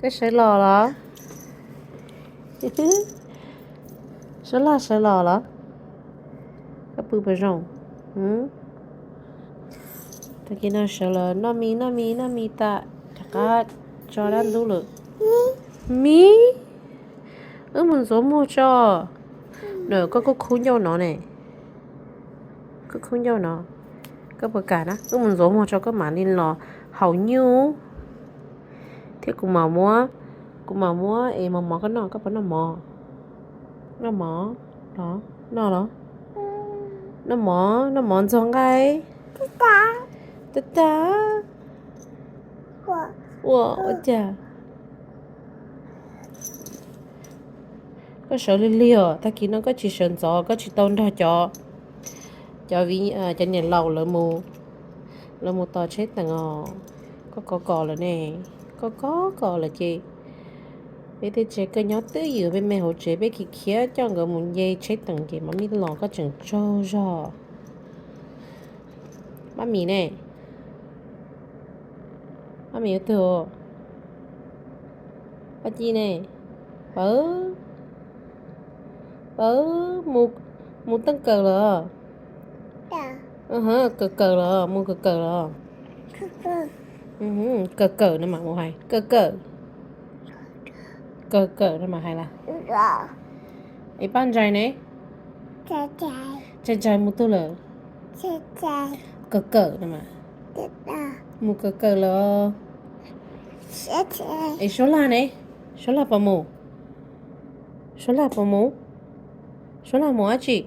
Peb sawv los los? Sawv los, sawv los los? Koj pw puas zoo? Tag kis no sawv los noj mis noj mis noj mis tas, rov qab tso dab ntub lawm. Mis, wb mus ntxuav muag tso. Koj khub khub ncauj no ne, khub khub ncauj no, koj puas kam na? Wb mus ntxuav muag tso koj mam li los haus nyuj. Thiab kuv mam muab, kuv mam muab es mov mov koj noj, koj puas noj mov? Noj mov los? Noj los? Noj mov, noj mov ntxuag nqaij. Tag tag. Ua, ua cas koj sawv lig lig os? Tag kis no koj tsis sawv ntxov, koj tsis tau nrog cov, cov, cov niam laus lawv mus tos tsheb teem os. Koj kov kos lawm ne, koj kov kos lawm ces peb tej tsev koj nyob twj ywm, peb me hauv tsev peb khiav khiav coj nkawd mus nce tsheb teem ces mam li los koj tseem tsaug zog. Mab mis ne, mab mis yuav twg? Paj Ci ne, Pawv, Pawv, mus teej kawm los? Kawm kawm los? Mus kawm kawm los? Kawm kawm no mas mus hais kawm kawm. Kawm kawm no mas hais las? Es Paj Ntsais ne? Ntsais Ntsais mus twg lawm? Kawm kawm no mas, mus kawm kawm los? Es Suab Lag ne? Suab Lag puas mus? Suab Lag puas mus? Suab Lag mus dab tsi?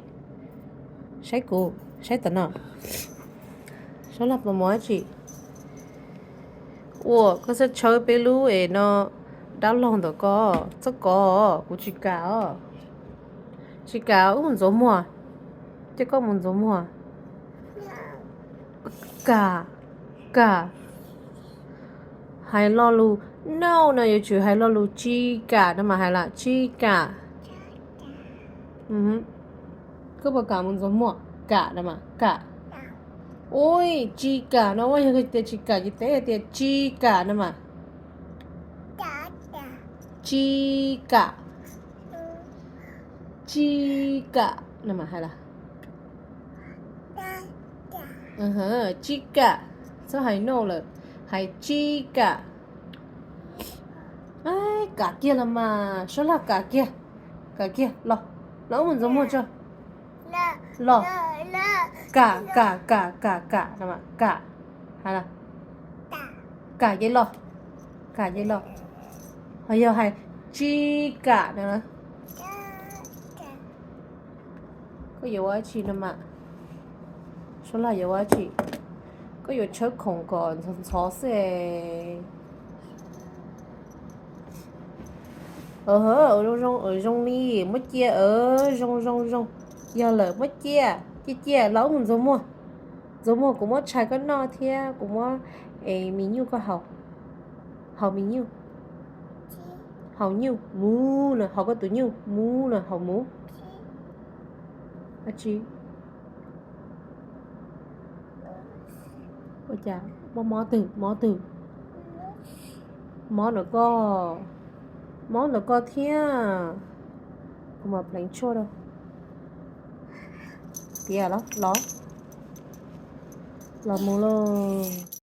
Saib kuv, saib tom no. Suab Lag puas mus dab tsi? Ua, koj txhob tshawb peb lub es no dab laug ntawm ko, txhob kov, kuv tsis kam os. Tsis kam, wb mus ntxuav muag. Ces koj mus ntxuav muag. Kam, kam. Hais lo lus no no yuav tsum hais lo lus tsis kam no mas hais las tsis kam. Koj puas kam mus ntxuav muag? Kam no mas kam. Ua, tsis kam no, yog tias tsis kam ces teb tias tsis kam no mas. Tsis kam. Tsis kam no mas hais las? Tsis kam. Txhob hais no lawm, hais tsis kam. Kam kiag los mas, Suab Lag kam kiag. Kam kiag los, los wb mus ntxuav muag tso. Los. Kam, kam, kam, kam, kam no mas kam. Hais las? Kam ces los. Kam ces los. Ho yog hais tsis kam no? Koj yuav ua dab tsi no mas? Suab Lag yuav ua dab tsi? Koj yuav tshawb khoom kom ntxhov ntxhov xwb. Zoo zoo, zoo li, muab cia, zoo zoo zoo. Yog lawm muab cia, cia cia los wb mus ntxuav muag. Ntxuav muag kuv muab tshais koj noj thiab kuv muab, es mis nyuj koj haus. Haus mis nyuj. Haus nyuj mus no, haus koj tus nyuj mus no, haus mus. Dab tsi? Ua cas mob mob twg, mob twg? Mob ntawm koj, mob ntawm koj thiab. Kuv mam pleev tshuaj rau. Tiav los, los, los mus lauj.